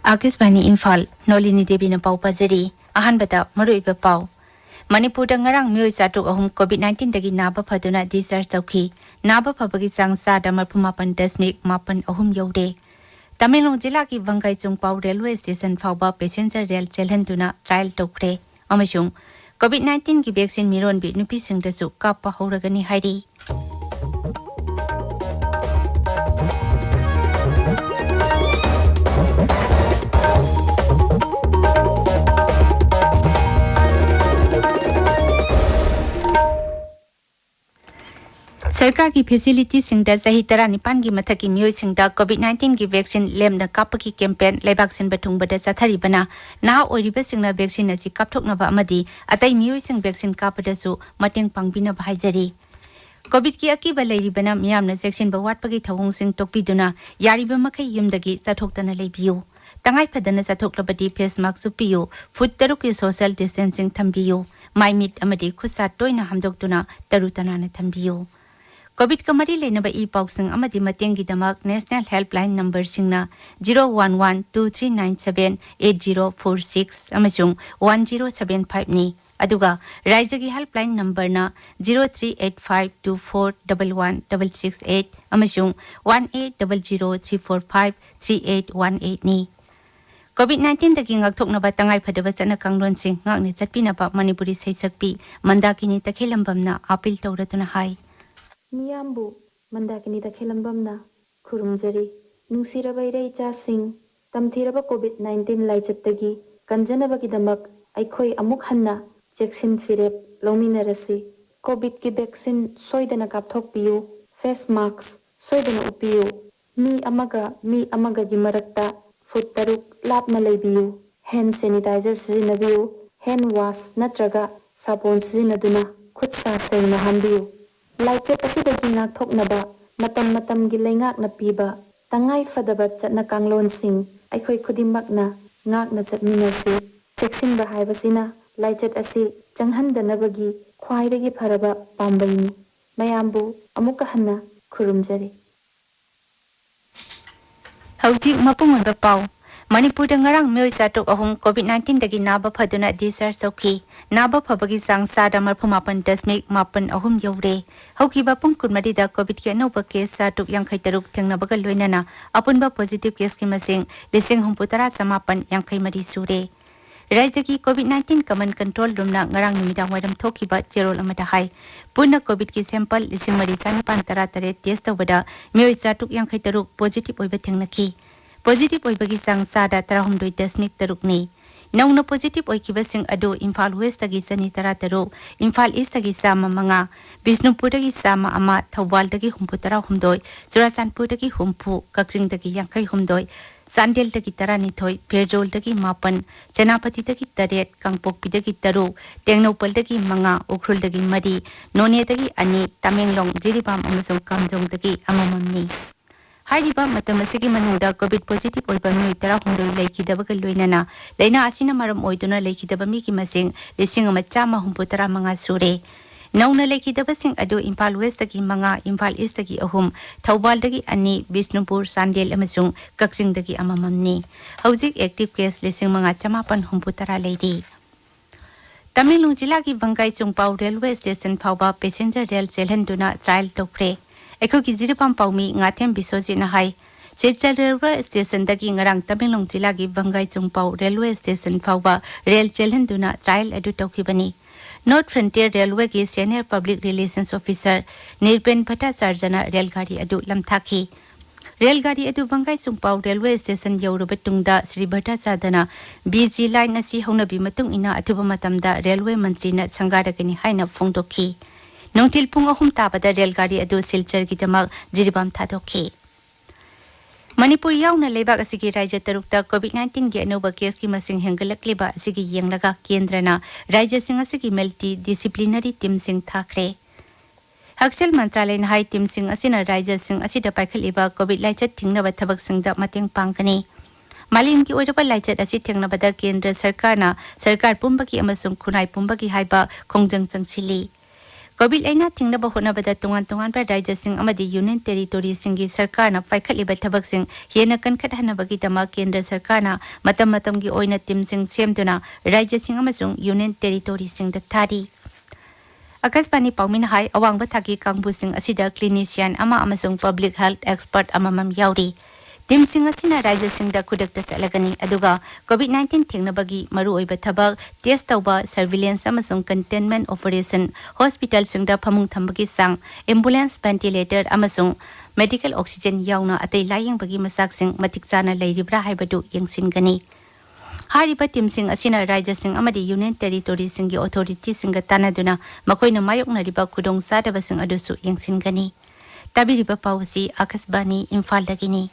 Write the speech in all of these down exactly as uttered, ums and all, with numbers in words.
ꯑꯥꯀꯥꯁꯕꯥꯅꯤ ꯏꯝꯐꯥꯜ, ꯅꯣꯂꯤꯅꯤ ꯗꯦꯕꯤꯅ ꯄꯥꯎ ꯄꯥꯖꯔꯤ꯫ ꯑꯍꯥꯟꯕꯗ ꯃꯔꯨꯑꯣꯏꯕ ꯄꯥꯎ꯫ ꯃꯅꯤꯄꯨꯔꯗ ꯉꯔꯥꯡ ꯃꯤꯑꯣꯏ ꯆꯥꯇ꯭ꯔꯨꯛ ꯑꯍꯨꯝ COVID nineteenꯗꯒꯤ ꯅꯥꯕ ꯐꯗꯨꯅ discharge ꯇꯧꯈꯤ꯫ ꯅꯥꯕ ꯐꯕꯒꯤ ꯆꯥꯡ ꯆꯥꯗ ꯃꯔꯐꯨ ꯃꯥꯄꯟ ꯗꯁꯃꯤꯛ ꯃꯥꯄꯟ ꯑꯍꯨꯝ ꯌꯧꯔꯦ꯫ ꯇꯃꯦꯡꯂꯣꯡ ꯖꯤꯂꯥꯒꯤ ꯕꯪꯒꯥꯏꯆꯨꯡꯄꯥꯎ ꯔꯦꯜꯋꯦ ꯁ꯭ꯇꯦꯁꯟ ꯐꯥꯎꯕ passenger ꯔꯦꯜ ꯆꯦꯜꯍꯟꯗꯨꯅ trial ꯇꯧꯈ꯭ꯔꯦ꯫ ꯑꯃꯁꯨꯡ COVID nineteenꯒꯤ vaccine ꯃꯤꯔꯣꯟꯕꯤ ꯅꯨꯄꯤꯁꯤꯡꯗꯁꯨ ꯀꯥꯞꯄ ꯍꯧꯔꯒꯅꯤ ꯍꯥꯏꯔꯤ꯫ ꯁꯔꯀꯥꯔꯒꯤ facilityꯁꯤꯡꯗ ꯆꯍꯤ ꯇꯔꯥꯅꯤꯄꯥꯟꯒꯤ ꯃꯊꯛꯀꯤ ꯃꯤꯑꯣꯏꯁꯤꯡꯗ COVID nineteenꯒꯤ vaccine ꯂꯦꯝꯅ ꯀꯥꯞꯄꯒꯤ campaign ꯂꯩꯕꯥꯛ ꯁꯤꯟꯕ ꯊꯨꯡꯕꯗ ꯆꯠꯊꯔꯤꯕꯅ ꯅꯍꯥ ꯑꯣꯏꯔꯤꯕꯁꯤꯡꯅ vaccine ꯑꯁꯤ ꯀꯥꯞꯊꯣꯛꯅꯕ ꯑꯃꯗꯤ ꯑꯇꯩ ꯃꯤꯑꯣꯏꯁꯤꯡ vaccine ꯀꯥꯞꯄꯗꯁꯨ ꯃꯇꯦꯡ ꯄꯥꯡꯕꯤꯅꯕ ꯍꯥꯏꯖꯔꯤ꯫ COVIDꯀꯤ ꯑꯀꯤꯕ ꯂꯩꯔꯤꯕꯅ ꯃꯤꯌꯥꯝꯅ ꯆꯦꯛꯁꯤꯟꯕ ꯋꯥꯠꯄꯒꯤ ꯊꯧꯑꯣꯡꯁꯤꯡ ꯇꯣꯛꯄꯤꯗꯨꯅ ꯌꯥꯔꯤꯕ ꯃꯈꯩ ꯌꯨꯝꯗꯒꯤ ꯆꯠꯊꯣꯛꯇꯅ ꯂꯩꯕꯤꯌꯨ꯫ ꯇꯉꯥꯏ ꯐꯗꯅ ꯆꯠꯊꯣꯛꯂꯕꯗꯤ face mask ꯎꯞꯄꯤꯌꯨ, ꯐꯨꯠ ꯇꯔꯨꯛꯀꯤ social distancing ꯊꯝꯕꯤꯌꯨ, ꯃꯥꯏ ꯃꯤꯠ ꯑꯃꯗꯤ ꯈꯨꯠ ꯁꯥ ꯇꯣꯏꯅ ꯍꯥꯝꯗꯣꯛꯇꯨꯅ ꯇꯔꯨ ꯇꯅꯥꯟꯅ ꯊꯝꯕꯤꯌꯨ꯫ COVIDꯀ ꯃꯔꯤ ꯂꯩꯅꯕ ꯏ ꯄꯥꯎꯁꯤꯡ ꯑꯃꯗꯤ ꯃꯇꯦꯡꯒꯤꯗꯃꯛ National Helpline numberꯁꯤꯡꯅ zero one one two three nine seven eight zero four six ꯑꯃꯁꯨꯡ one zero seven fiveꯅꯤ꯫ ꯑꯗꯨꯒ ꯔꯥꯏꯖ꯭ꯌꯒꯤ helpline numberꯅ zero three eight five two four double one double six eight ꯑꯃꯁꯨꯡ one eight double zero three four five three eight one eightꯅꯤ꯫ COVID nineteenꯗꯒꯤ ꯉꯥꯛꯊꯣꯛꯅꯕ ꯇꯉꯥꯏ ꯐꯗꯕ ꯆꯠꯅ ꯀꯥꯡꯂꯣꯟꯁꯤꯡ ꯉꯥꯛꯅ ꯆꯠꯄꯤꯅꯕ ꯃꯅꯤꯄꯨꯔꯤ ꯁꯩꯁꯛꯄꯤ ꯃꯟꯗꯥꯀꯤꯅꯤ ꯇꯈꯦꯜꯂꯝꯕꯝꯅ appeal ꯇꯧꯔꯗꯨꯅ ꯍꯥꯏ꯫ ꯃꯤꯌꯥꯝꯕꯨ ꯃꯟꯗꯥꯀꯤꯅꯤ ꯇꯈꯦꯜꯂꯝꯕꯝꯅ ꯈꯨꯔꯨꯝꯖꯔꯤ꯫ ꯅꯨꯡꯁꯤꯔꯕ ꯏꯔꯩ ꯏꯆꯥꯁꯤꯡ, ꯇꯝꯊꯤꯔꯕ COVID nineteen ꯂꯥꯏꯆꯠꯇꯒꯤ ꯀꯟꯖꯅꯕꯒꯤꯗꯃꯛ ꯑꯩꯈꯣꯏ ꯑꯃꯨꯛ ꯍꯟꯅ ꯆꯦꯛꯁꯤꯟ ꯐꯤꯔꯦꯞ ꯂꯧꯃꯤꯟꯅꯔꯁꯤ꯫ COVIDꯀꯤ vaccine ꯁꯣꯏꯗꯅ ꯀꯥꯞꯊꯣꯛꯄꯤꯌꯨ꯫ Face mask ꯁꯣꯏꯗꯅ ꯎꯞꯄꯤꯌꯨ꯫ ꯃꯤ ꯑꯃꯒ ꯃꯤ ꯑꯃꯒꯒꯤ ꯃꯔꯛꯇ ꯐꯨꯠ ꯇꯔꯨꯛ ꯂꯥꯞꯅ ꯂꯩꯕꯤꯌꯨ꯫ Hand sanitizer ꯁꯤꯖꯤꯟꯅꯕꯤꯌꯨ꯫ Hand wash ꯅꯠꯇ꯭ꯔꯒ ꯁꯥꯄꯣꯟ ꯁꯤꯖꯤꯟꯅꯗꯨꯅ ꯈꯨꯠ ꯁꯥ ꯁꯦꯡꯅ ꯍꯥꯝꯕꯤꯌꯨ꯫ ꯂꯥꯏꯆꯠ ꯑꯁꯤꯗꯒꯤ ꯉꯥꯛꯊꯣꯛꯅꯕ ꯃꯇꯝ ꯃꯇꯝꯒꯤ ꯂꯩꯉꯥꯛꯅ ꯄꯤꯕ ꯇꯉꯥꯏ ꯐꯗꯕ ꯆꯠꯅ ꯀꯥꯡꯂꯣꯟꯁꯤꯡ ꯑꯩꯈꯣꯏ ꯈꯨꯗꯤꯡꯃꯛꯅ ꯉꯥꯛꯅ ꯆꯠꯃꯤꯟꯅꯁꯤ꯫ ꯆꯦꯛꯁꯤꯟꯕ ꯍꯥꯏꯕꯁꯤꯅ ꯂꯥꯏꯆꯠ ꯑꯁꯤ ꯆꯪꯍꯟꯗꯅꯕꯒꯤ ꯈ꯭ꯋꯥꯏꯗꯒꯤ ꯐꯔꯕ ꯄꯥꯝꯕꯩꯅꯤ꯫ ꯃꯌꯥꯝꯕꯨ ꯑꯃꯨꯛꯀ ꯍꯟꯅ ꯈꯨꯔꯨꯝꯖꯔꯤ꯫ ꯍꯧꯖꯤꯛ ꯃꯄꯨꯡ ꯑꯣꯏꯕ ꯄꯥꯎ꯫ ꯃꯅꯤꯄꯨꯔꯗ ꯉꯔꯥꯡ ꯃꯤꯑꯣꯏ ꯆꯥꯇ꯭ꯔꯨꯛ ꯑꯍꯨꯝ COVID nineteenꯗꯒꯤ ꯅꯥꯕ ꯐꯗꯨꯅ discharge ꯇꯧꯈꯤ꯫ ꯅꯥꯕ ꯐꯕꯒꯤ ꯆꯥꯡ ꯆꯥꯗ ꯃꯔꯐꯨ ꯃꯥꯄꯟ ꯗꯁꯃꯤꯛ ꯃꯥꯄꯟ ꯑꯍꯨꯝ ꯌꯧꯔꯦ꯫ ꯍꯧꯈꯤꯕ ꯄꯨꯡ ꯀꯨꯟꯃꯔꯤꯗ COVIDꯀꯤ ꯑꯅꯧꯕ case ꯆꯥꯇ꯭ꯔꯨꯛ ꯌꯥꯡꯈꯩ ꯇꯔꯨꯛ ꯊꯦꯡꯅꯕꯒ ꯂꯣꯏꯅꯅ ꯑꯄꯨꯟꯕ positive caseꯀꯤ ꯃꯁꯤꯡ ꯂꯤꯁꯤꯡ ꯍꯨꯝꯐꯨ ꯇꯔꯥ ꯆꯃꯥꯄꯟ ꯌꯥꯡꯈꯩ ꯃꯔꯤ ꯁꯨꯔꯦ꯫ ꯔꯥꯖ꯭ꯌꯒꯤ COVID nineteen command control roomꯅ ꯉꯔꯥꯡ ꯅꯨꯃꯤꯗꯥꯡ ꯋꯥꯏꯔꯝ ꯊꯣꯛꯈꯤꯕ ꯆꯦꯔꯣꯜ ꯑꯃꯗ ꯍꯥꯏ, ꯄꯨꯟꯅ COVIDꯀꯤ sample ꯂꯤꯁꯤꯡ ꯃꯔꯤ ꯆꯥꯅꯤꯄꯥꯟ ꯇꯔꯥ ꯇꯔꯦꯠ test ꯇꯧꯕꯗ ꯃꯤꯑꯣꯏ ꯆꯥꯇ꯭ꯔꯨꯛ ꯌꯥꯡꯈꯩ ꯇꯔꯨꯛ positive ꯑꯣꯏꯕ ꯊꯦꯡꯅꯈꯤ꯫ Positive ꯑꯣꯏꯕꯒꯤ ꯆꯥꯡ ꯆꯥꯗ ꯇꯔꯥꯍꯨꯝꯗꯣꯏ ꯗꯁꯃꯤꯛ ꯇꯔꯨꯛꯅꯤ꯫ ꯅꯧꯅ positive ꯑꯣꯏꯈꯤꯕꯁꯤꯡ ꯑꯗꯨ ꯏꯝꯐꯥꯜ Westꯇꯒꯤ ꯆꯅꯤ ꯇꯔꯥ ꯇꯔꯨꯛ, ꯏꯝꯐꯥꯜ Eastꯇꯒꯤ ꯆꯥꯝꯃ ꯃꯉꯥ, ꯕꯤꯁꯅꯨꯄꯨꯔꯗꯒꯤ ꯆꯥꯝꯃ ꯑꯃ, ꯊꯧꯕꯥꯜꯗꯒꯤ ꯍꯨꯝꯐꯨ ꯇꯔꯥꯍꯨꯝꯗꯣꯏ, ꯆꯨꯔꯥꯆꯥꯟꯄꯨꯔꯗꯒꯤ ꯍꯨꯝꯐꯨ, ꯀꯛꯆꯤꯡꯗꯒꯤ ꯌꯥꯡꯈꯩ ꯍꯨꯝꯗꯣꯏ, ꯆꯥꯟꯗꯦꯜꯗꯒꯤ ꯇꯔꯥꯅꯤꯊꯣꯏ, ꯐꯦꯔꯖꯣꯜꯗꯒꯤ ꯃꯥꯄꯟ, ꯁꯦꯅꯥꯄꯇꯤꯗꯒꯤ ꯇꯔꯦꯠ, ꯀꯥꯡꯄꯣꯛꯄꯤꯗꯒꯤ ꯇꯔꯨꯛ, ꯇꯦꯡꯅꯧꯄꯜꯗꯒꯤ ꯃꯉꯥ, ꯎꯈ꯭ꯔꯨꯜꯗꯒꯤ ꯃꯔꯤ, ꯅꯣꯅꯦꯗꯒꯤ ꯑꯅꯤ, ꯇꯃꯦꯡꯂꯣꯡ, ꯖꯤꯔꯤꯕꯥꯝ ꯑꯃꯁꯨꯡ ꯀꯥꯝꯖꯣꯡꯗꯒꯤ ꯑꯃꯃꯝꯅꯤ꯫ ꯍꯥꯏꯔꯤꯕ ꯃꯇꯝ ꯑꯁꯤꯒꯤ ꯃꯅꯨꯡꯗ COVID positive ꯑꯣꯏꯕ ꯃꯤꯑꯣꯏ ꯇꯔꯥꯍꯨꯝꯗꯣꯏ ꯂꯩꯈꯤꯗꯕꯒ ꯂꯣꯏꯅꯅ ꯂꯥꯏꯅꯥ ꯑꯁꯤꯅ ꯃꯔꯝ ꯑꯣꯏꯗꯨꯅ ꯂꯩꯈꯤꯗꯕ ꯃꯤꯒꯤ ꯃꯁꯤꯡ ꯂꯤꯁꯤꯡ ꯑꯃ ꯆꯥꯝꯃ ꯍꯨꯝꯐꯨ ꯇꯔꯥ ꯃꯉꯥ ꯁꯨꯔꯦ꯫ ꯅꯧꯅ ꯂꯩꯈꯤꯗꯕꯁꯤꯡ ꯑꯗꯨ ꯏꯝꯐꯥꯜ Westꯇꯒꯤ ꯃꯉꯥ, ꯏꯝꯐꯥꯜ Eastꯇꯒꯤ ꯑꯍꯨꯝ, ꯊꯧꯕꯥꯜꯗꯒꯤ ꯑꯅꯤ, ꯕꯤꯁꯅꯨꯄꯨꯔ, ꯆꯥꯟꯗꯦꯜ ꯑꯃꯁꯨꯡ ꯀꯛꯆꯤꯡꯗꯒꯤ ꯑꯃꯃꯝꯅꯤ꯫ ꯍꯧꯖꯤꯛ active case ꯂꯤꯁꯤꯡ ꯃꯉꯥ ꯆꯃꯥꯄꯟ ꯍꯨꯝꯐꯨ ꯇꯔꯥ ꯂꯩꯔꯤ꯫ ꯇꯃꯦꯡꯂꯣꯡ ꯖꯤꯂꯥꯒꯤ ꯕꯪꯒꯥꯏ ꯆꯨꯡꯄꯥꯎ railway station ꯐꯥꯎꯕ passenger rail ꯆꯦꯜꯍꯟꯗꯨꯅ trial ꯇꯧꯈ꯭ꯔꯦ꯫ ꯑꯩꯈꯣꯏꯒꯤ ꯖꯤꯔꯤꯕꯥꯝ ꯄꯥꯎꯃꯤ ꯉꯥꯊꯦꯝ ꯕꯤꯁ꯭ꯋꯖꯤꯠꯅ ꯍꯥꯏ, ꯁꯤꯜꯆꯔ railway stationꯗꯒꯤ ꯉꯔꯥꯡ ꯇꯃꯦꯡꯂꯣꯡ ꯖꯤꯂꯥꯒꯤ ꯕꯪꯒꯥꯏ ꯆꯨꯡꯄꯥꯎ railway station ꯐꯥꯎꯕ rail ꯆꯦꯜꯍꯟꯗꯨꯅ trial ꯑꯗꯨ ꯇꯧꯈꯤꯕꯅꯤ꯫ North Frontier Railwayꯒꯤ senior public relations officer ꯅꯤꯔꯕꯦꯟ ꯚꯠꯇꯥꯆꯥꯔꯖꯅ ꯔꯦꯜꯒꯥꯔꯤ ꯑꯗꯨ ꯂꯝꯊꯥꯈꯤ꯫ ꯔꯦꯜꯒꯥꯔꯤ ꯑꯗꯨ ꯕꯪꯒꯥꯏ ꯆꯨꯡꯄꯥꯎ railway station ꯌꯧꯔꯕ ꯇꯨꯡꯗ ꯁ꯭ꯔꯤ ꯚꯠꯇꯥꯆꯥꯔꯖꯅ BG line ꯑꯁꯤ ꯍꯧꯅꯕꯤ ꯃꯇꯨꯡ ꯏꯟꯅ ꯑꯊꯨꯕ ꯃꯇꯝꯗ railway ꯃꯟꯇ꯭ꯔꯤꯅ ꯁꯪꯒꯥꯔꯒꯅꯤ ꯍꯥꯏꯅ ꯐꯣꯡꯗꯣꯛꯈꯤ꯫ ꯅꯨꯡꯊꯤꯜ ꯄꯨꯡ ꯑꯍꯨꯝ ꯇꯥꯕꯗ ꯔꯦꯜꯒꯥꯔꯤ ꯑꯗꯨ ꯁꯤꯜꯆꯔꯒꯤꯗꯃꯛ ꯖꯤꯔꯤꯕꯥꯝ ꯊꯥꯗꯣꯛꯈꯤ꯫ ꯃꯅꯤꯄꯨꯔ ꯌꯥꯎꯅ ꯂꯩꯕꯥꯛ ꯑꯁꯤꯒꯤ ꯔꯥꯖ꯭ꯌ ꯇꯔꯨꯛꯇ COVID nineteenꯒꯤ ꯑꯅꯧꯕ caseꯀꯤ ꯃꯁꯤꯡ ꯍꯦꯟꯒꯠꯂꯛꯂꯤꯕ ꯑꯁꯤꯒꯤ ꯌꯦꯡꯂꯒ ꯀꯦꯟꯗ꯭ꯔꯅ ꯔꯥꯖ꯭ꯌꯁꯤꯡ ꯑꯁꯤꯒꯤ multidisciplinary teamꯁꯤꯡ ꯊꯥꯈ꯭ꯔꯦ꯫ ꯍꯛꯁꯦꯜ ꯃꯟꯇ꯭ꯔꯥꯂꯌꯅ ꯍꯥꯏ, teamꯁꯤꯡ ꯑꯁꯤꯅ ꯔꯥꯖ꯭ꯌꯁꯤꯡ ꯑꯁꯤꯗ ꯄꯥꯏꯈꯠꯂꯤꯕ COVID ꯂꯥꯏꯆꯠ ꯊꯤꯡꯅꯕ ꯊꯕꯛꯁꯤꯡꯗ ꯃꯇꯦꯡ ꯄꯥꯡꯒꯅꯤ꯫ ꯃꯥꯂꯦꯝꯒꯤ ꯑꯣꯏꯔꯕ ꯂꯥꯏꯆꯠ ꯑꯁꯤ ꯊꯦꯡꯅꯕꯗ ꯀꯦꯟꯗ꯭ꯔ ꯁꯔꯀꯥꯔꯅ ꯁꯔꯀꯥꯔ ꯄꯨꯝꯕꯒꯤ ꯑꯃꯁꯨꯡ ꯈꯨꯟꯅꯥꯏ ꯄꯨꯝꯕꯒꯤ ꯍꯥꯏꯕ ꯈꯣꯡꯖꯪ ꯆꯪꯁꯤꯜꯂꯤ꯫ ꯀꯣꯚꯤꯗ ꯂꯥꯏꯅꯥ ꯊꯤꯡꯅꯕ ꯍꯣꯠꯅꯕꯗ ꯇꯣꯉꯥꯟ ꯇꯣꯉꯥꯟꯕ ꯔꯥꯖ꯭ꯌꯁꯤꯡ ꯑꯃꯗꯤ ꯌꯨꯅꯤꯌꯟ ꯇꯦꯔꯤꯇꯣꯔꯤꯁꯤꯡꯒꯤ ꯁꯔꯀꯥꯔꯅ ꯄꯥꯏꯈꯠꯂꯤꯕ ꯊꯕꯛꯁꯤꯡ ꯍꯦꯟꯅ ꯀꯟꯈꯠꯍꯟꯅꯕꯒꯤꯗꯃꯛ ꯀꯦꯟꯗ꯭ꯔ ꯁꯔꯀꯥꯔꯅ ꯃꯇꯝ ꯃꯇꯝꯒꯤ ꯑꯣꯏꯅ ꯇꯤꯝꯁꯤꯡ ꯁꯦꯝꯗꯨꯅ ꯔꯥꯖ꯭ꯌꯁꯤꯡ ꯑꯃꯁꯨꯡ ꯌꯨꯅꯤꯌꯟ ꯇꯦꯔꯤꯇꯣꯔꯤꯁꯤꯡꯗ ꯊꯥꯔꯤ꯫ ꯑꯀꯥꯁꯕꯥꯅꯤ ꯄꯥꯎꯃꯤꯅ ꯍꯥꯏ, ꯑꯋꯥꯡꯕ ꯊꯥꯛꯀꯤ ꯀꯥꯡꯕꯨꯁꯤꯡ ꯑꯁꯤꯗ ꯀ꯭ꯂꯤꯅꯤꯁꯤꯌꯥꯟ ꯑꯃ ꯑꯃꯁꯨꯡ ꯄꯕ꯭ꯂꯤꯛ ꯍꯦꯜꯊ ꯑꯦꯛꯁꯄꯔꯠ ꯑꯃꯃꯝ ꯌꯥꯎꯔꯤ꯫ ꯇꯤꯝꯁꯤꯡ ꯑꯁꯤꯅ ꯔꯥꯖ꯭ꯌꯁꯤꯡꯗ ꯈꯨꯗꯛꯇ ꯆꯠꯂꯒꯅꯤ, ꯑꯗꯨꯒ ꯀꯣꯚꯤꯗ ꯅꯥꯏꯟꯇꯤꯟ ꯊꯦꯡꯅꯕꯒꯤ ꯃꯔꯨꯑꯣꯏꯕ ꯊꯕꯛ, ꯇꯦꯁ ꯇꯧꯕ, ꯁꯔꯚꯤꯂꯦꯟꯁ ꯑꯃꯁꯨꯡ ꯀꯟꯇꯦꯟꯃꯦꯟꯠ ꯑꯣꯄꯔꯦꯁꯟ, ꯍꯣꯁꯄꯤꯇꯥꯜꯁꯤꯡꯗ ꯐꯃꯨꯡ ꯊꯝꯕꯒꯤ ꯆꯥꯡ, ꯑꯦꯝꯕꯨꯂꯦꯟꯁ, ꯚꯦꯟꯇꯤꯂꯦꯇꯔ ꯑꯃꯁꯨꯡ ꯃꯦꯗꯤꯀꯦꯜ ꯑꯣꯛꯁꯤꯖꯦꯟ ꯌꯥꯎꯅ ꯑꯇꯩ ꯂꯥꯌꯦꯡꯕꯒꯤ ꯃꯆꯥꯛꯁꯤꯡ ꯃꯇꯤꯛ ꯆꯥꯅ ꯂꯩꯔꯤꯕ꯭ꯔꯥ ꯍꯥꯏꯕꯗꯨ ꯌꯦꯡꯁꯤꯟꯒꯅꯤ꯫ ꯍꯥꯏꯔꯤꯕ ꯇꯤꯝꯁꯤꯡ ꯑꯁꯤꯅ ꯔꯥꯖ꯭ꯌꯁꯤꯡ ꯑꯃꯗꯤ ꯌꯨꯅꯤꯌꯟ ꯇꯦꯔꯤꯇꯣꯔꯤꯁꯤꯡꯒꯤ ꯑꯣꯊꯣꯔꯤꯇꯤꯁꯤꯡꯒ ꯇꯥꯟꯅꯗꯨꯅ ꯃꯈꯣꯏꯅ ꯃꯥꯌꯣꯛꯅꯔꯤꯕ ꯈꯨꯗꯣꯡꯆꯥꯗꯕꯁꯤꯡ ꯑꯗꯨꯁꯨ ꯌꯦꯡꯁꯤꯟꯒꯅꯤ꯫ ꯇꯥꯕꯤꯔꯤꯕ ꯄꯥꯎ ꯑꯁꯤ ꯑꯀꯥꯁꯕꯥꯅꯤ ꯏꯝꯐꯥꯜꯗꯒꯤꯅꯤ꯫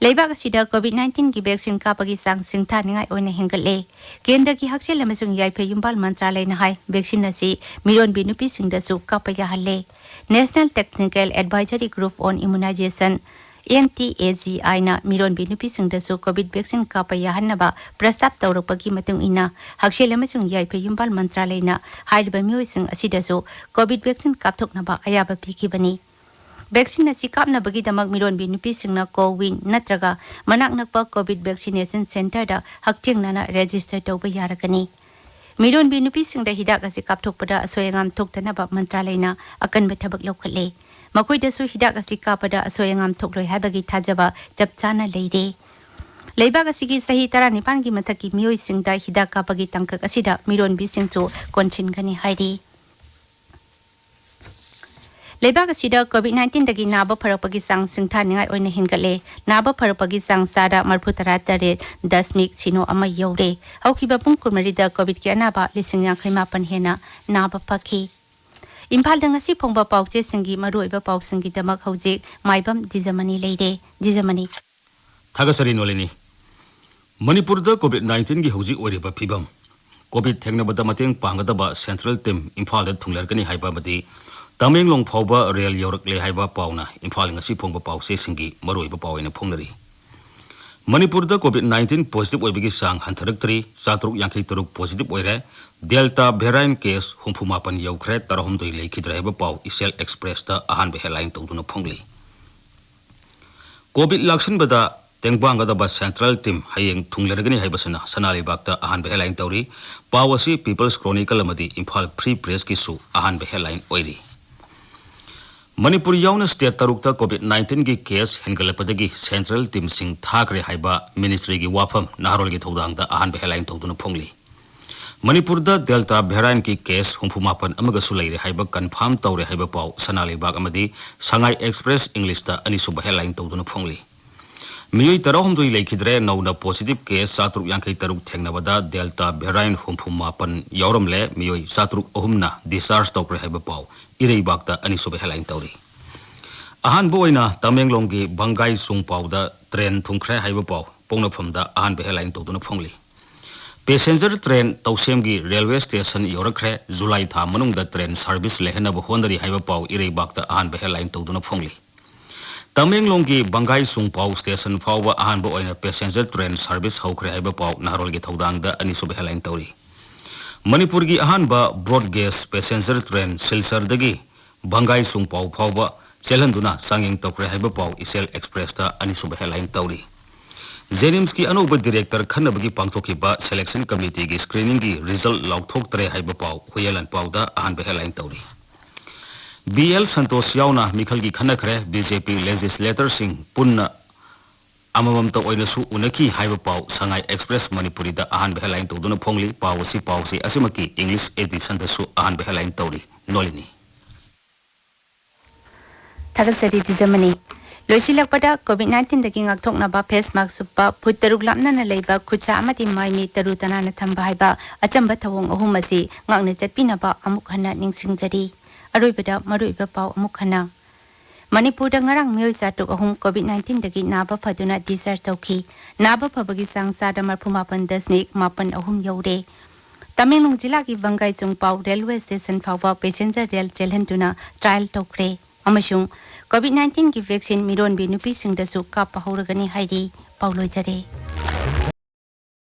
ꯂꯩꯕꯥꯛ ꯑꯁꯤꯗ ꯀꯣꯚꯤꯗ ꯅꯥꯏꯟꯇꯤꯟꯒꯤ ꯚꯦꯛꯁꯤꯟ ꯀꯥꯞꯄꯒꯤ ꯆꯥꯡ ꯁꯤꯡꯊꯥꯅꯤꯡꯉꯥꯏ ꯑꯣꯏꯅ ꯍꯦꯟꯒꯠꯂꯦ꯫ ꯀꯦꯟꯗ꯭ꯔꯒꯤ ꯍꯛꯁꯦꯜ ꯑꯃꯁꯨꯡ ꯌꯥꯏꯐ ꯌꯨꯝꯕꯥꯜ ꯃꯟꯇ꯭ꯔꯥꯂꯌꯅ ꯍꯥꯏ, ꯚꯦꯛꯁꯤꯟ ꯑꯁꯤ ꯃꯤꯔꯣꯟꯕꯤ ꯅꯨꯄꯤꯁꯤꯡꯗꯁꯨ ꯀꯥꯞꯄ ꯌꯥꯍꯜꯂꯦ꯫ National Technical Advisory Group on Immunization, NTAGI ꯅ ꯃꯤꯔꯣꯟꯕꯤ ꯅꯨꯄꯤꯁꯤꯡꯗꯁꯨ ꯀꯣꯚꯤꯗ ꯚꯦꯛꯁꯤꯟ ꯀꯥꯞꯄ ꯌꯥꯍꯟꯅꯕ ꯄ꯭ꯔꯁꯇꯥꯞ ꯇꯧꯔꯛꯄꯒꯤ ꯃꯇꯨꯡ ꯏꯟꯅ, ꯍꯛꯁꯦꯜ ꯑꯃꯁꯨꯡ ꯌꯥꯏꯐ ꯌꯨꯝꯕꯥꯜ ꯃꯟꯇ꯭ꯔꯥꯂꯌꯅ ꯍꯥꯏꯔꯤꯕ ꯃꯤꯑꯣꯏꯁꯤꯡ ꯑꯁꯤꯗꯁꯨ ꯀꯣꯚꯤꯗ ꯚꯦꯛꯁꯤꯟ ꯀꯥꯞꯊꯣꯛꯅꯕ ꯑꯌꯥꯕ ꯄꯤꯈꯤꯕꯅꯤ꯫ ꯚꯦꯛꯁꯤꯟ ꯑꯁꯤ ꯀꯥꯞꯅꯕꯒꯤꯗꯃꯛ ꯃꯤꯔꯣꯟꯕꯤ ꯅꯨꯄꯤꯁꯤꯡꯅ ꯀꯣꯋꯤꯟ ꯅꯠꯇ꯭ꯔꯒ ꯃꯅꯥꯛ ꯅꯛꯄ ꯀꯣꯚꯤꯗ ꯚꯦꯛꯁꯤꯅꯦꯁꯟ ꯁꯦꯟꯇꯔꯗ ꯍꯛꯊꯦꯡꯅꯅ ꯔꯦꯖꯤꯁꯇꯔ ꯇꯧꯕ ꯌꯥꯔꯒꯅꯤ꯫ ꯃꯤꯔꯣꯟꯕꯤ ꯅꯨꯄꯤꯁꯤꯡꯗ ꯍꯤꯗꯥꯛ ꯑꯁꯤ ꯀꯥꯞꯊꯣꯛꯄꯗ ꯑꯁꯣꯏ ꯑꯉꯥꯝ ꯊꯣꯛꯇꯅꯕ ꯃꯟꯇ꯭ꯔꯥꯂꯌꯅ ꯑꯀꯟꯕ ꯊꯕꯛ ꯂꯧꯈꯠꯂꯦ꯫ ꯃꯈꯣꯏꯗꯁꯨ ꯍꯤꯗꯥꯛ ꯑꯁꯤ ꯀꯥꯞꯄꯗ ꯑꯁꯣꯏ ꯑꯉꯥꯝ ꯊꯣꯛꯂꯣꯏ ꯍꯥꯏꯕꯒꯤ ꯊꯥꯖꯕ ꯆꯞ ꯆꯥꯅ ꯂꯩꯔꯦ꯫ ꯂꯩꯕꯥꯛ ꯑꯁꯤꯒꯤ ꯆꯍꯤ ꯇꯔꯥꯅꯤꯄꯥꯟꯒꯤ ꯃꯊꯛꯀꯤ ꯃꯤꯑꯣꯏꯁꯤꯡꯗ ꯍꯤꯗꯥꯛ ꯀꯥꯞꯄꯒꯤ ꯇꯥꯡꯀꯛ ꯑꯁꯤꯗ ꯃꯤꯔꯣꯟꯕꯤꯁꯤꯡꯁꯨ ꯀꯣꯟꯁꯤꯟꯒꯅꯤ ꯍꯥꯏꯔꯤ꯫ ꯂꯩꯕꯥꯛ ꯑꯁꯤꯗ ꯀꯣꯚꯤꯗ ꯅꯥꯏꯟꯇꯤꯟꯗꯒꯤ ꯅꯥꯕ ꯐꯔꯛꯄꯒꯤ ꯆꯥꯡ ꯁꯤꯡꯊꯥꯅꯤꯡꯉꯥꯏ ꯑꯣꯏꯅ ꯍꯦꯟꯒꯠꯂꯦ꯫ ꯅꯥꯕ ꯐꯔꯛꯄꯒꯤ ꯆꯥꯡ ꯆꯥꯗ ꯃꯔꯤꯐꯨ ꯇꯔꯥ ꯇꯔꯦꯠ ꯗꯁꯃꯤꯛ ꯁꯤꯅꯣ ꯑꯃ ꯌꯧꯔꯦ꯫ ꯍꯧꯈꯤꯕ ꯄꯨꯡ ꯀꯨꯟꯃꯔꯤꯗ ꯀꯣꯚꯤꯗꯀꯤ ꯑꯅꯥꯕ ꯂꯤꯁꯤꯡ ꯌꯥꯡꯈꯩ ꯃꯥꯄꯟ ꯍꯦꯟꯅ ꯅꯥꯕ ꯐꯈꯤ꯫ ꯏꯝꯐꯥꯜꯗ ꯉꯁꯤ ꯐꯣꯡꯕ ꯄꯥꯎꯆꯦꯁꯤꯡꯒꯤ ꯃꯔꯨꯑꯣꯏꯕ ꯄꯥꯎꯁꯤꯡꯒꯤꯗꯃꯛ ꯍꯧꯖꯤꯛ ꯃꯥꯏꯕꯝ ꯗꯤꯖꯃꯅꯤ ꯂꯩꯔꯦ꯫ ꯗꯤꯖꯃꯅꯤ꯫ ꯊꯥꯒꯠꯆꯔꯤ ꯅꯣꯂꯤꯅꯤ꯫ ꯃꯅꯤꯄꯨꯔꯗ ꯀꯣꯚꯤꯗ ꯅꯥꯏꯟꯇꯤꯟꯒꯤ ꯍꯧꯖꯤꯛ ꯑꯣꯏꯔꯤꯕ ꯐꯤꯕꯝ, ꯀꯣꯚꯤꯗ ꯊꯦꯡꯅꯕꯗ ꯃꯇꯦꯡ ꯄꯥꯡꯒꯗꯕ ꯁꯦꯟꯇ꯭ꯔꯦꯜ ꯇꯤꯝ ꯏꯝꯐꯥꯜꯗ ꯊꯨꯡꯂꯔꯒꯅꯤ ꯍꯥꯏꯕ ꯑꯃꯗꯤ ꯇꯃꯦꯡꯂꯣꯡ ꯐꯥꯎꯕ ꯔꯦꯜ ꯌꯧꯔꯛꯂꯦ ꯍꯥꯏꯕ ꯄꯥꯎꯅ ꯏꯝꯐꯥꯜ ꯉꯁꯤ ꯐꯣꯡꯕ ꯄꯥꯎꯆꯦꯁꯤꯡꯒꯤ ꯃꯔꯨꯑꯣꯏꯕ ꯄꯥꯎ ꯑꯣꯏꯅ ꯐꯣꯡꯅꯔꯤ꯫ ꯃꯅꯤꯄꯨꯔꯗ COVID nineteen positive ꯑꯣꯏꯕꯒꯤ ꯆꯥꯡ ꯍꯟꯊꯔꯛꯇ꯭ꯔꯤ, ꯆꯥꯇ꯭ꯔꯨꯛ ꯌꯥꯡꯈꯩ ꯇꯔꯨꯛ positive ꯑꯣꯏꯔꯦ꯫ Delta variant case ꯍꯨꯝꯐꯨ ꯃꯥꯄꯟ ꯌꯧꯈ꯭ꯔꯦ, ꯇꯔꯥꯍꯨꯝꯗꯣꯏ ꯂꯩꯈꯤꯗ꯭ꯔꯦ ꯍꯥꯏꯕ ꯄꯥꯎ ꯏꯆꯦꯜ Expressꯇ ꯑꯍꯥꯟꯕ headline ꯇꯧꯗꯨꯅ ꯐꯣꯡꯂꯤ꯫ COVID ꯂꯥꯛꯁꯤꯟꯕꯗ ꯇꯦꯡꯕꯥꯡꯒꯗꯕ central team ꯍꯌꯦꯡ ꯊꯨꯡꯂꯔꯒꯅꯤ ꯍꯥꯏꯕꯁꯤꯅ ꯁꯅꯥ ꯂꯩꯕꯥꯛꯇ ꯑꯍꯥꯟꯕ headline ꯇꯧꯔꯤ꯫ ꯄꯥꯎ ꯑꯁꯤ People's Chronicle ꯑꯃꯗꯤ ꯏꯝꯐꯥꯜ Free Pressꯀꯤꯁꯨ ꯑꯍꯥꯟꯕ headline ꯑꯣꯏꯔꯤ꯫ ꯃꯅꯤꯄꯨꯔ ꯌꯥꯎꯅ state ꯇꯔꯨꯛꯇ COVID nineteenꯒꯤ case ꯍꯦꯟꯒꯠꯂꯛꯄꯗꯒꯤ central teamꯁꯤꯡ ꯊꯥꯈ꯭ꯔꯦ ꯍꯥꯏꯕ ministryꯒꯤ ꯋꯥꯐꯝ ꯅꯍꯥꯔꯣꯜꯒꯤ ꯊꯧꯗꯥꯡꯗ ꯑꯍꯥꯟꯕ headline ꯇꯧꯗꯨꯅ ꯐꯣꯡꯂꯤ꯫ ꯃꯅꯤꯄꯨꯔꯗ Delta variantꯀꯤ case ꯍꯨꯝꯐꯨ ꯃꯥꯄꯟ ꯑꯃꯒꯁꯨ ꯂꯩꯔꯦ ꯍꯥꯏꯕ confirm ꯇꯧꯔꯦ ꯍꯥꯏꯕ ꯄꯥꯎ ꯁꯅꯥ ꯂꯩꯕꯥꯛ ꯑꯃꯗꯤ ꯁꯉꯥꯏ Express Englishꯇ ꯑꯅꯤꯁꯨꯕ headline ꯇꯧꯗꯨꯅ ꯐꯣꯡꯂꯤ꯫ ꯃꯤꯑꯣꯏ ꯇꯔꯥꯍꯨꯝꯗꯣꯏ ꯂꯩꯈꯤꯗ꯭ꯔꯦ, ꯅꯧꯅ positive case ꯆꯥꯇ꯭ꯔꯨꯛ ꯌꯥꯡꯈꯩ ꯇꯔꯨꯛ ꯊꯦꯡꯅꯕꯗ Delta variant ꯍꯨꯝꯐꯨ ꯃꯥꯄꯟ ꯌꯥꯎꯔꯝꯂꯦ, ꯃꯤꯑꯣꯏ ꯆꯥꯇ꯭ꯔꯨꯛ ꯑꯍꯨꯝꯅ discharge ꯇꯧꯈ꯭ꯔꯦ ꯍꯥꯏꯕ ꯄꯥꯎ ꯏꯔꯩꯕꯥꯛꯇ ꯑꯅꯤꯁꯨꯕ headline ꯇꯧꯔꯤ꯫ ꯑꯍꯥꯟꯕ ꯑꯣꯏꯅ ꯇꯃꯦꯡꯂꯣꯡꯒꯤ ꯕꯪꯒꯥꯏ ꯆꯨꯡꯄꯥꯎꯗ train ꯊꯨꯡꯈ꯭ꯔꯦ ꯍꯥꯏꯕ ꯄꯥꯎ ꯄꯣꯛꯅꯐꯝꯗ ꯑꯍꯥꯟꯕ headline ꯇꯧꯗꯨꯅ ꯐꯣꯡꯂꯤ꯫ Passenger train ꯇꯧꯁꯦꯝꯒꯤ railway station ꯌꯧꯔꯛꯈ꯭ꯔꯦ, ꯖꯨꯂꯥꯏ ꯊꯥ ꯃꯅꯨꯡꯗ train service ꯂꯩꯍꯟꯅꯕ ꯍꯣꯠꯅꯔꯤ ꯍꯥꯏꯕ ꯄꯥꯎ ꯏꯔꯩꯕꯥꯛꯇ ꯑꯍꯥꯟꯕ headline ꯇꯧꯗꯨꯅ ꯐꯣꯡꯂꯤ꯫ ꯇꯃꯦꯡꯂꯣꯡꯒꯤ ꯕꯪꯒꯥꯏ ꯆꯨꯡꯄꯥꯎ station ꯐꯥꯎꯕ ꯑꯍꯥꯟꯕ ꯑꯣꯏꯅ passenger train service ꯍꯧꯈ꯭ꯔꯦ ꯍꯥꯏꯕ ꯄꯥꯎ ꯅꯍꯥꯔꯣꯜꯒꯤ ꯊꯧꯗꯥꯡꯗ ꯑꯅꯤꯁꯨꯕ headline ꯇꯧꯔꯤ꯫ ꯃꯅꯤꯄꯨꯔꯒꯤ ꯑꯍꯥꯟꯕ broad gauge passenger train ꯁꯤꯜꯆꯔꯗꯒꯤ ꯕꯪꯒꯥꯏ ꯆꯨꯡꯄꯥꯎ ꯐꯥꯎꯕ ꯆꯦꯜꯍꯟꯗꯨꯅ ꯆꯥꯡꯌꯦꯡ ꯇꯧꯈ꯭ꯔꯦ ꯍꯥꯏꯕ ꯄꯥꯎ ꯏꯆꯦꯜ Expressꯇ ꯑꯅꯤꯁꯨꯕ headline ꯇꯧꯔꯤ꯫ JNIMSꯀꯤ ꯑꯅꯧꯕ director ꯈꯟꯅꯕꯒꯤ ꯄꯥꯡꯊꯣꯛꯈꯤꯕ selection committeeꯒꯤ screeningꯒꯤ result ꯂꯥꯎꯊꯣꯛꯇ꯭ꯔꯦ ꯍꯥꯏꯕ ꯄꯥꯎ ꯍꯨꯏꯌꯦꯟ ꯂꯥꯟꯄꯥꯎꯗ ꯑꯍꯥꯟꯕ headline ꯇꯧꯔꯤ꯫ BL ꯁꯟꯇꯣꯁ ꯌꯥꯎꯅ ꯃꯤꯈꯜꯒꯤ ꯈꯟꯅꯈ꯭ꯔꯦ, BJP legislatorꯁꯤꯡ ꯄꯨꯟꯅ ꯑꯃꯃꯝꯇ ꯑꯣꯏꯅꯁꯨ ꯎꯅꯈꯤ ꯍꯥꯏꯕ ꯄꯥꯎ ꯁꯉꯥꯏ Express ꯃꯅꯤꯄꯨꯔꯤꯗ ꯑꯍꯥꯟꯕ headline ꯇꯧꯗꯨꯅ ꯐꯣꯡꯂꯤ꯫ ꯄꯥꯎ ꯑꯁꯤ, ꯄꯥꯎꯁꯤ ꯑꯁꯤꯃꯛꯀꯤ English editionꯗꯁꯨ ꯑꯍꯥꯟꯕ headline ꯇꯧꯔꯤ꯫ ꯅꯣꯂꯤꯅꯤ꯫ ꯊꯥꯒꯠꯆꯔꯤ ꯇꯤꯖꯃꯅꯤ꯫ ꯂꯣꯏꯁꯤꯜꯂꯛꯄꯗ COVID nineteenꯗꯒꯤ ꯉꯥꯛꯊꯣꯛꯅꯕ face mask ꯎꯞꯄ, ꯐꯨꯠ ꯇꯔꯨꯛ ꯂꯥꯞꯅꯅ ꯂꯩꯕ, ꯈꯨꯠꯁꯥ ꯑꯃꯗꯤ ꯃꯥꯏ ꯃꯤꯠ ꯇꯔꯨ ꯇꯅꯥꯟꯅ ꯊꯝꯕ ꯍꯥꯏꯕ ꯑꯆꯝꯕ ꯊꯧꯑꯣꯡ ꯑꯍꯨꯝ ꯑꯁꯤ ꯉꯥꯛꯅ ꯆꯠꯄꯤꯅꯕ ꯑꯃꯨꯛ ꯍꯟꯅ ꯅꯤꯡꯁꯤꯡꯖꯔꯤ꯫ ꯑꯔꯣꯏꯕꯗ ꯃꯔꯨꯑꯣꯏꯕ ꯄꯥꯎ ꯑꯃꯨꯛ ꯍꯟꯅ꯫ ꯃꯅꯤꯄꯨꯔꯗ ꯉꯔꯥꯡ ꯃꯤꯑꯣꯏ ꯆꯥꯇ꯭ꯔꯨꯛ ꯑꯍꯨꯝ COVID nineteenꯗꯒꯤ ꯅꯥꯕ ꯐꯗꯨꯅ discharge ꯇꯧꯈꯤ꯫ ꯅꯥꯕ ꯐꯕꯒꯤ ꯆꯥꯡ ꯆꯥꯗ ꯃꯔꯐꯨ ꯃꯥꯄꯟ ꯗꯁꯃꯤꯛ ꯃꯥꯄꯟ ꯑꯍꯨꯝ ꯌꯧꯔꯦ꯫ ꯇꯃꯦꯡꯂꯣꯡ ꯖꯤꯂꯥꯒꯤ ꯕꯪꯒꯥꯏ ꯆꯨꯡꯄꯥꯎ railway station ꯐꯥꯎꯕ passenger rail ꯆꯦꯜꯍꯟꯗꯨꯅ trial ꯇꯧꯈ꯭ꯔꯦ꯫ ꯑꯃꯁꯨꯡ COVID nineteenꯒꯤ vaccine ꯃꯤꯔꯣꯟꯕꯤ ꯅꯨꯄꯤꯁꯤꯡꯗꯁꯨ ꯀꯥꯞꯄ ꯍꯧꯔꯒꯅꯤ ꯍꯥꯏꯔꯤ꯫ ꯄꯥꯎ ꯂꯣꯏꯖꯔꯦ꯫